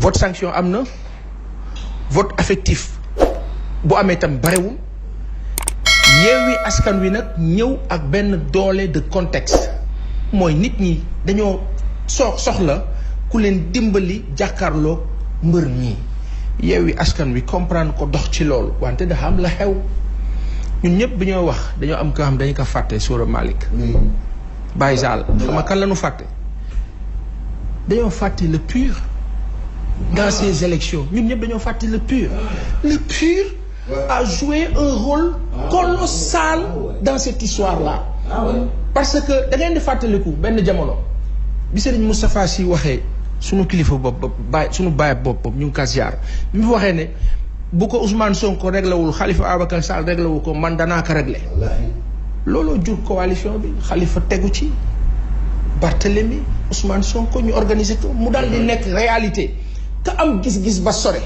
vote sanction am na vote affectif bu amee tam barewul Yewwi Askan Wi nag ñëw ak benn doole de contexte mooy nit ñi dañoo soxla ku leen dimbali jàkkaarloo mbër ñi Yewwi Askan Wi comprendre ko dox ci loolu wante dafa am la xew ñun ñëpp bi ñoo wax dañoo am ko xam dañu ko fàtte Soura Malick Baye Sall xam nga kan la ñu fàtte dañoo fàtte le PUR dans ces élections ñun ñëpp dañoo fàtte le PUR a joué un rôle colossal dans cette histoire-là parce que da ngeen di fàttaliku benn jamono bi Serigne Moustapha Sy waxee sunu kilifa bopp sunu baay bopp ñu ngi ko ziar bi mu waxee ne bu ko Ousmane Sonko réglé wul Khalifa Ababacar Sall réglé wu ko man danaa ko réglé looloo jur coalition bi Khalifa tegu ci Barthélemy Ousmane Sonko ñu organiser ko mu daal di nekk réalité ka am gis-gis ba sore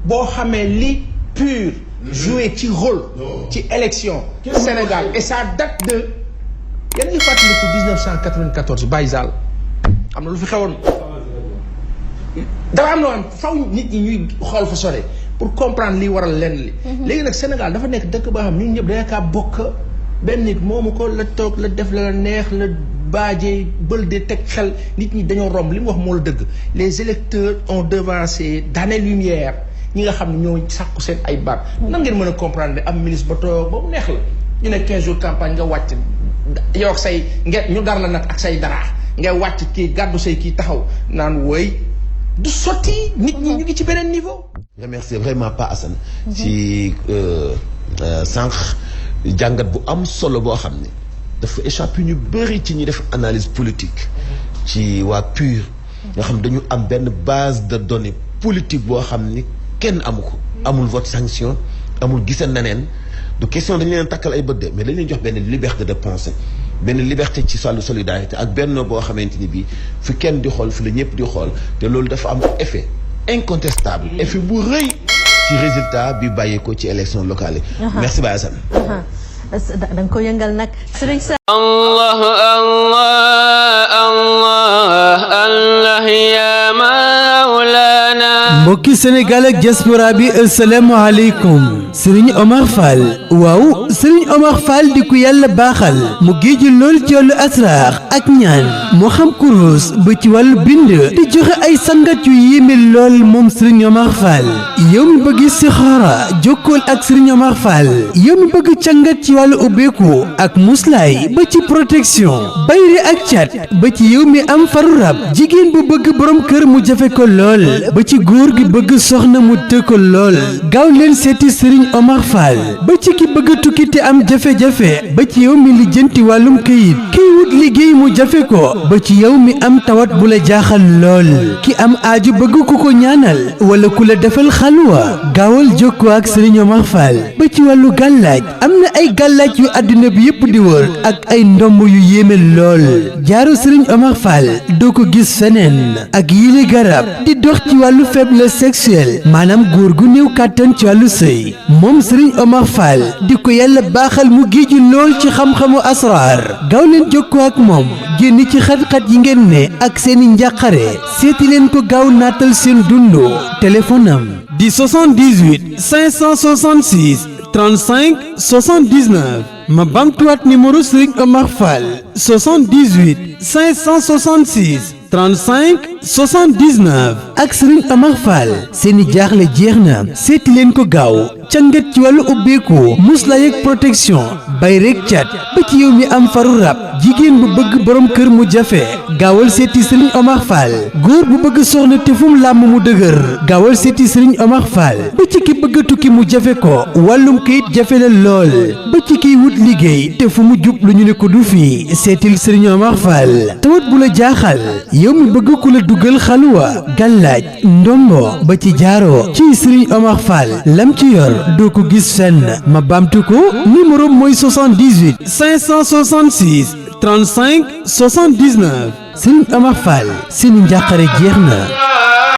boo xamee li PUR joué ci rôle ci élection Sénégal et ça date de yéen a ngi fàttaliku 1994 Baye Sall am na lu fi xewoon dafa am loo xam faw nit ñi ñuy xool fa sore pour comprendre li waral lenn li léegi nag Sénégal dafa nekk dëkk ba xam ñun ñëpp dañu kaa bokk benn nit moomu ko la toog la def la neex la baajee bël de teg xel nit ñi dañoo romb li mu wax moo la dëgg les électeurs ont devancé d'années-lumière ñi nga xam ne ñoo sàkku seen ay baat nan ngeen mën a comprendre ne am ministre ba toog ba mu neex la ñu ne 15 jours campagne nga wàcc yow ak say ñu dar la nag ak say dara nga wàcc kii gàddu say kii taxaw naan woy du sotti nit ñi ñu ngi ci beneen niveau. remercier vraiment pas Assane ci sànq jàngat bu am solo boo xam ne dafa échappé ñu bëri ci ñi def analyse politique ci waa PUR nga xam dañu am benn base de données politique boo xam ni kenn amu ko amul vote sanction amul gisa neneen du question dañu leen takkal ay bët mais dañu leen jox benn liberté de pensée benn liberté ci wàllu solidarité ak benn boo xamante ni bii fi kenn di xool fi la ñëpp di xool te loolu dafa am effet incontestable effet bu rëy ci résultat bi bàyyeekoo ci élection locale yi. merci Baye Assane. da nga ko yëngal nag sëriñ sa Allah Allah Allah Allah ya Mawlana. mbokki Sénégal ak diaspora bi asalaamaaleykum Serigne Omar Fall waaw Serigne Omar Fall di ku yàlla baaxal mu géeju lool ci wàllu asraar ak ñaan moo xam kurus ba ci wàllu bind di joxe ay sangat yu yéeme lool moom Serigne Omar Fall yow mi bëgg istixaara jokkool ak Serigne Omar Fall yow mi bëgg cangat ci wàllu ubbeeku ak muslaay ba ci protection bayri ak cat ba ci yow mi am faru rab jigéen bu bëgg borom kër mu jafe ko lool ba ci góor gi bëgg soxna mu të ko lool gaaw leen seeti Serigne Omar Fall ba ci ki bëgg tukki te am jafe-jafe ba ci yow mi lijjanti wàllum këyit kiy wut liggéey mu jafe ko ba ci yow mi am tawat bu la jaaxal lool ki am aaju bëgg ku ko ñaanal wala ku la defal xalwa gaawal jokkoo ak Serigne Omar Fall ba ci wàllu gàllaaj am na ay gàllaaj yu àdduna bi yépp di wër ak ay ndomb yu yéeme lool jaaru Serigne Omar Fall doo ko gis feneen ak yile garab di dox ci wàllu faiblesse sexuelle maanaam góor gu néew kàttan ci wàllu sëy moom Serigne Omar Fall di ko yàlla baaxal mu géeju lool ci xam-xamu asraar gaaw leen jokkoo ak moom génn ci xat-xat yi ngeen ne ak seeni njàqare seeti leen ko gaaw naatal seen dundu téléphone am di 78 566 35 79 ma bamtuwaat numéro Serigne Omar Fall 78 566 35 79 ak Serigne Omar Fall seeni jaaxle jeex na seeti leen ko gaaw cangat ci wàllu ubbeeku muslaay ak protection bay rek cat ba ci yow mi am faru rab jigéen bu bëgg borom kër mu jafe gaawal seeti Serigne Omar Fall góor bu bëgg soxna te fu mu làmm mu dëgër gaawal seeti Serigne Omar Fall ba ci ki bëgg tukki mu jafe ko wàllum kayit jafe la lool ba ci kiy wut liggéey te fu mu jub lu ñu ne ko du fii seetil Serigne Omar Fall tawat bu la jaaxal yow mi bëgg ku la dugal xalwa gàllaaj ndombo ba ci jaaro ci Serigne Omar Fall lam ci yor doo ko gis fenn ma baamtu ko numéro mooy 78 566 35 79 Serigne Omar Fall seeni njàqare jeex na